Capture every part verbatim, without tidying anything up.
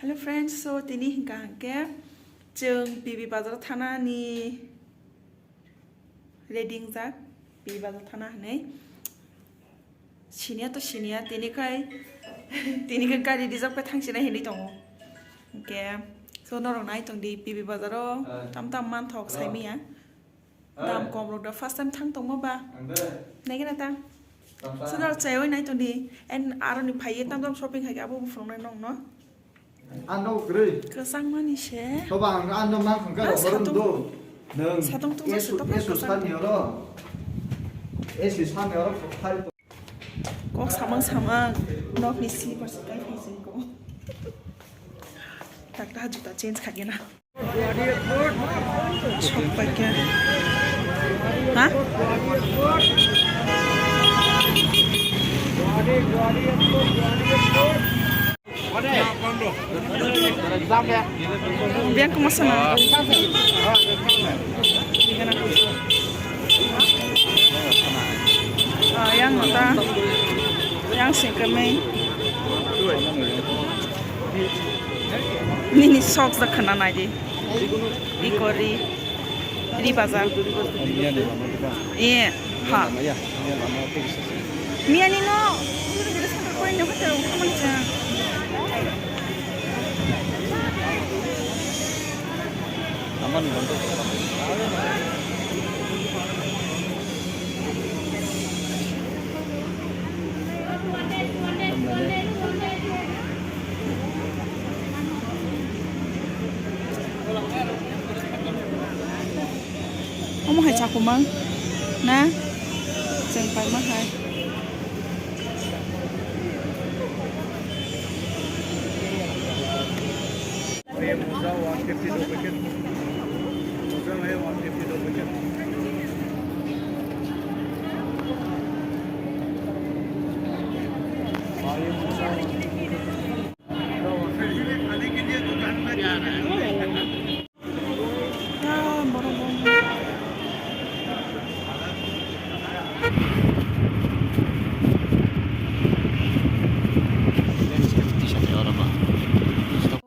Hello friends, so tini hingka hingke chwng P B bazar thanani ready wngjak, P B bazar thana hinwi. Siniya to siniya, tini khai, tini khai gari reserve khai thangsinai hinwi tongo. Hingke, so norok nai tongdi P B bazaro tam tam manthok saimaya. Dam kom rok da first time thang tongma ba. Nai gana ta. Sodor chayoi nai tongdi. En aroni phaiye tam tam shopping khai abo phunuknai nong no. Ano gre. Kwchang mani se. Toba ang ano mang khangka. Ah, rok borom satung. Do. Nang. Satung tung esu, sa esu kwchang. Sani oro. Esu sani oro. Kok samang samang. Nok ni slipper se kai phai jeng ko. Tak ta juta change khagena. Sok paikha. Ha? Biang kemasa na. Ah, yang mata, yang singkemeng. Nini socks da khana nai di. Iko ri, ri bazar. Iya, ha. Miyani no, koi no kata khamani cha. Omo hai chakhumang na chwng paima hai.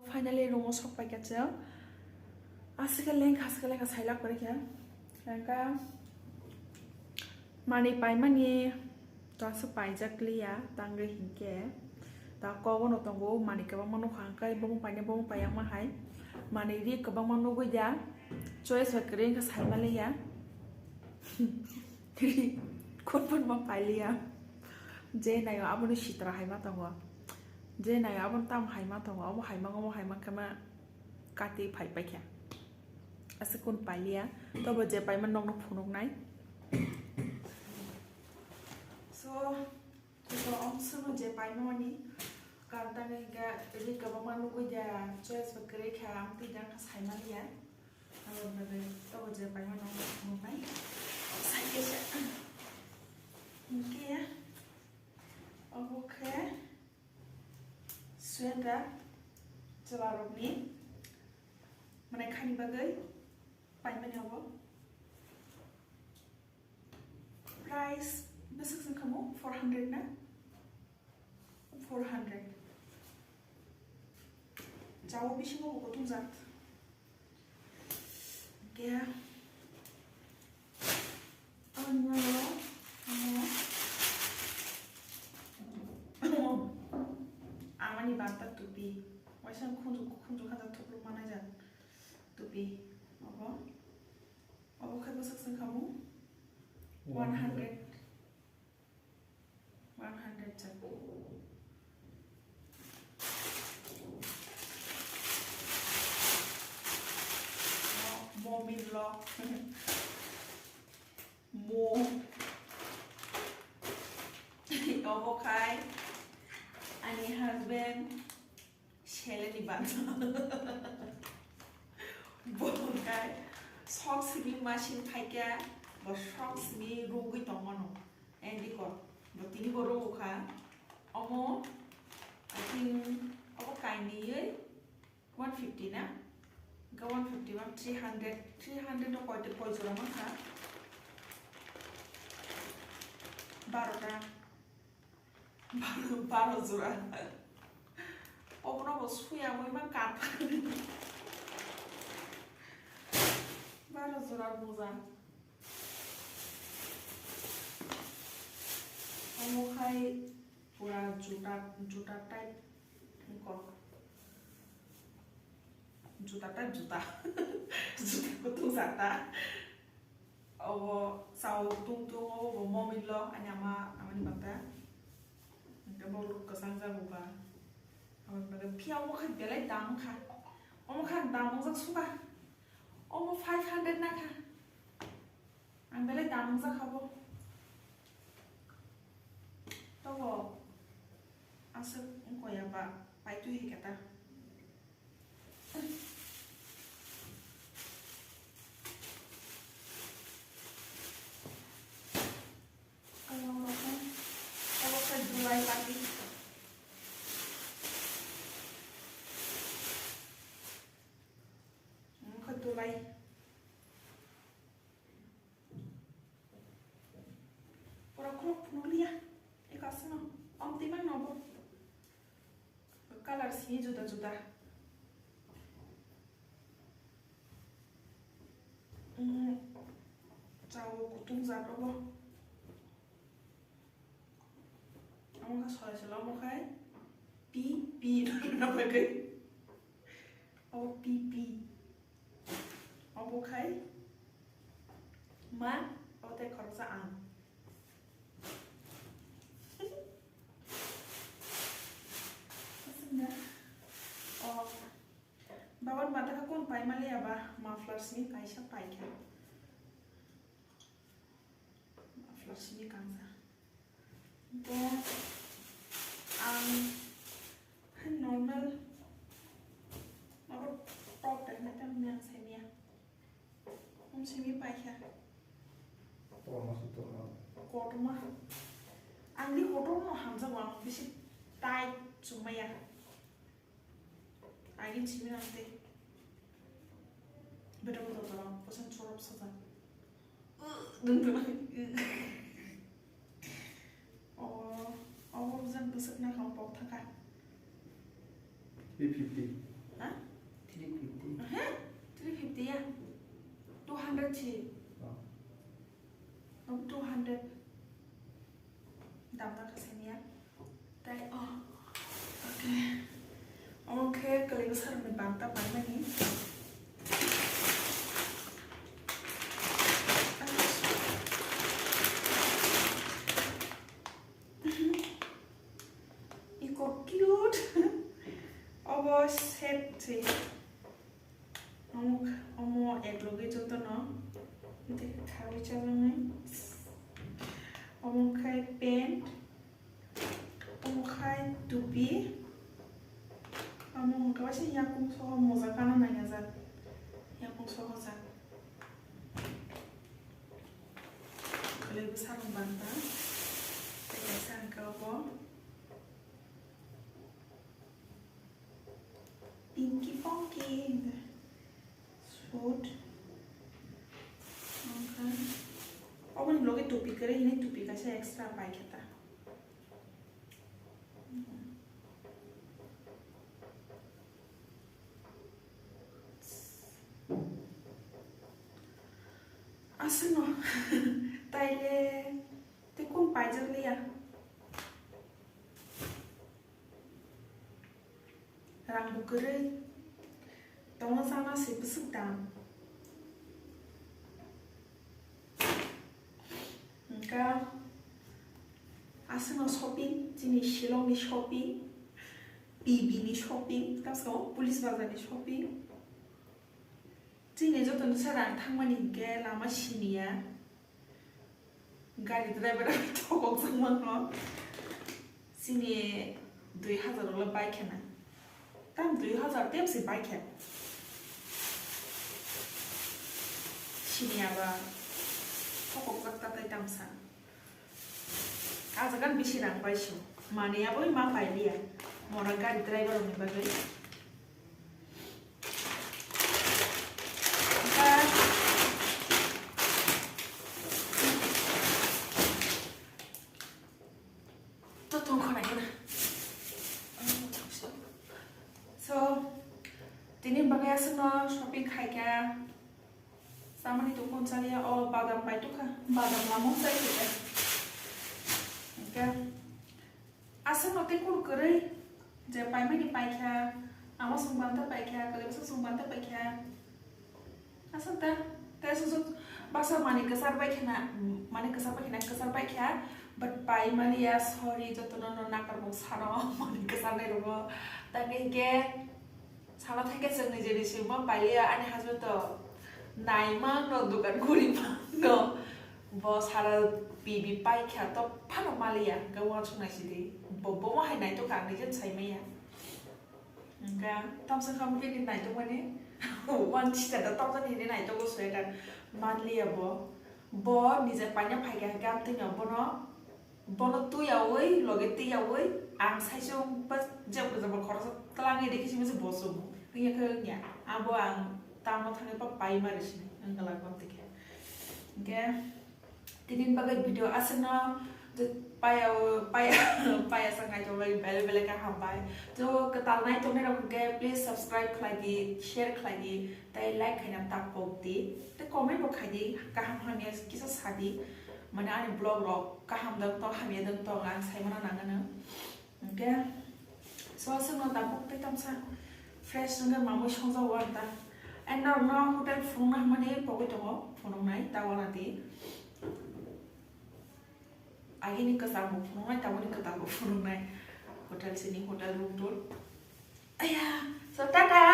Finally, room o sok paikha chwng. Aswk khe lengkha, aswk khe lengkha, sailak kwrwi khe. Lengkha manwi paimani. To aswk paijak liya, tangwi hinkhe ta kogono tongo, manwi kwbangma nukha hwnkhe, bumung painai bumung paiyakma hai, manwi ri kwbangma nugwi da, choice bai kwrwi wngkha saima liya. Ri khunphuru ma pailiya, je naio abono sitra haima tongo, je naio abono tamo haima tongo, obo haimang obo haimang khe ma kati phai paikha, aswk kun pailiya, tobo je paima nokno phunuknai. So, so, ang sono je paimani, karon tangwi hwnkhe ri kwbangma nugwi da, choice bo kwrwi kha, amtwi da wngkha saimaliya. Aboni bagwi tobo je paimano nuknai. Sai khe se. Hwnkhe, obo khe sweater, chwlarokni, mane khani bagwi paimani obo. Price bwswk se wngkha mo four hundred na? Four hundred. Chao bisingo bo kutung jat. Hwnkhe aboni ulo amo, amo amani banta tupi. Waisa khunju, khunju khata thukluk manai jat tupi. Obo, obo khe bwswk se wngkha mo one hundred. One hundred chak. Mo, mo min lo. Mo. Obo khai ani husband. Seleni banta. Bo khai sok simi machine phaikha, bo sok simi rungwi tongmano. Endi ko, bo tini bo rungkha. Omo, I think, obo kainwi one fifty na? Ga one fifty one, three hundred, three hundred no koi, koi jora mankha? Barota. Baro, baro jora. Obono bo Suya mui ma kap. Baro jora moja. Omo khai pura juta, juta type wngkha. Juta type juta. Juta kutung jata. Obo sao kutung tung, obo bo momilo, ani ama, amani bata. Hingke bo kwchang jago ba. Aboni bagwi phiya omo khe belai dam wngkha. Omo khe ang dam wngjak suka. Omo five hundred na kha. Ang belai dam wngjak kha bo. Tobo aswk wngkha ya ba, paitwi hai khe ta. Omo khe July pati. Omo khe July. Pura khuluk phunukliya. Eko aswkno. Omtwi mano bo. Color simi juda juda. Mm, chao kutung jat obo. Omo khe soy solo omo khai P P na bagwi. Obo P P. Obo khai ma, obo tei khoroksa ang. Aswkna. O, babon mata khe kun pai maliya ba, muffler simi kaisa pai khe. Muffler simi kangsa. Hingke ang hai normal abo top bai hai tamo ang saimaya. Ang simi paikha. Kotorma sutorma. Kotorma. Ang ni kotorma hamjago, ang bisi tight chumaya. Agin simi nang te. Beta beta tara, kosan chorap saja. Dun dun. O, o, jan bwswk na kha pok thaka. Three fifty. Ha? Three fifty. Aha, three fifty ya. Two hundred si. Oh. Nobo two hundred. Damna khe semiya. Tai, oh. Okay. Omo khe kwlwi bwsarokni banta paimani. Iko cute. Obo set se. Omo, omo ek loge jotono. Ite khawi chajaknai. Omo khai pant. Omo khai tupi. Omo hwnkhe waisa yakung soho moja gana nangya jak. Yakung soho jak. Kwlwi bwsarok banta. Tei kaisa hwnkhe obo. Pinky Ponky. Suit. Omo ni loge tupi kwrwi hwnwi tupi kaisa extra pai khe ta. Aswkno. Taile tei kung paijak liya. Rang bo kwrwi. Tongna chana se bwswk dam. Hwnkha aswkno shopping, chini Shillong ni shopping, P B ni shopping, tamsao police bazar ni shopping. Chini joto ni sara ang thangmani hinkhe lama siniya. Gari driver thokok jang mano. Chini dui hazar ulo bike khena. Tam dui hazar tem se bike khe. Siniya ba thokok jak ta tai tamsa. Ajagan bisi rang pai si. Mani aboni ma pai liya. Mora gari driver ni bagwi. To tong khona khena. Tini bagwi aswkno shopping khaikha. Samani tongkha chaliya, o badam bai tukha, badam lamung chai khaikha. Hwnkhe aswkno tei kunu kwrwi je paimani paikha, ama song banta paikha, kwlwi bwsa song banta paikha. Aswk ta, tei aswk baksa mani kwchar bai khana, mani kwchar bai khana, kwchar bai kha, but pai maliya, sorry, jotono no nakarmung sano mani kwcharnai rogo. Tangwi hwnkhe salo thangkhe chwng nijeni swima pailiya, ani husband to naimang no, dukan gurima no, bo sara pibi paikha to phano maliya, hwnkhe uansuk naisidi, bo, bo hai naitokha, ang nijeni saimanya. Hwnkhe tamsa kha bini naitokmani, uansukha da tamsa nini naitogo sweater manliya bo. Bo nijak paina phaikha hwnkhe amtwino bono, bono twiyaui loge twiyaui ang saichung ba jebo jebo khoroksa twlangwi rikhe simi se bo chungo. Wngya khe wngya. Abo ang tamo thangwi ba paima rw sini wngkha lagwi tongkhe. Hwnkhe Tini bagwi video aswkno paya, paya, paya sa naitokmani belai belai khe hambai. To kwtal naitongnai rok hwnkhe please subscribe khlai di, share khlai di, tei like khaina ta pok di, tei comment bo khai di, kaham hamya kisa sa di, mane ani vlog rok kaham dang tong hamya dang tong ang sai mano nang ano. Hwnkhe so aswkno tabuk tei tamsa fresh wngkhe mamwi songjago ang ta. And norokno hotel phunukna hwnmani pogwi tongo, phunuknai ta uanadi. Agini kwcham bo phunuknai, tabukni kwtal bo phunuknai. Hotel sini hotel room tour. Aya, so tata.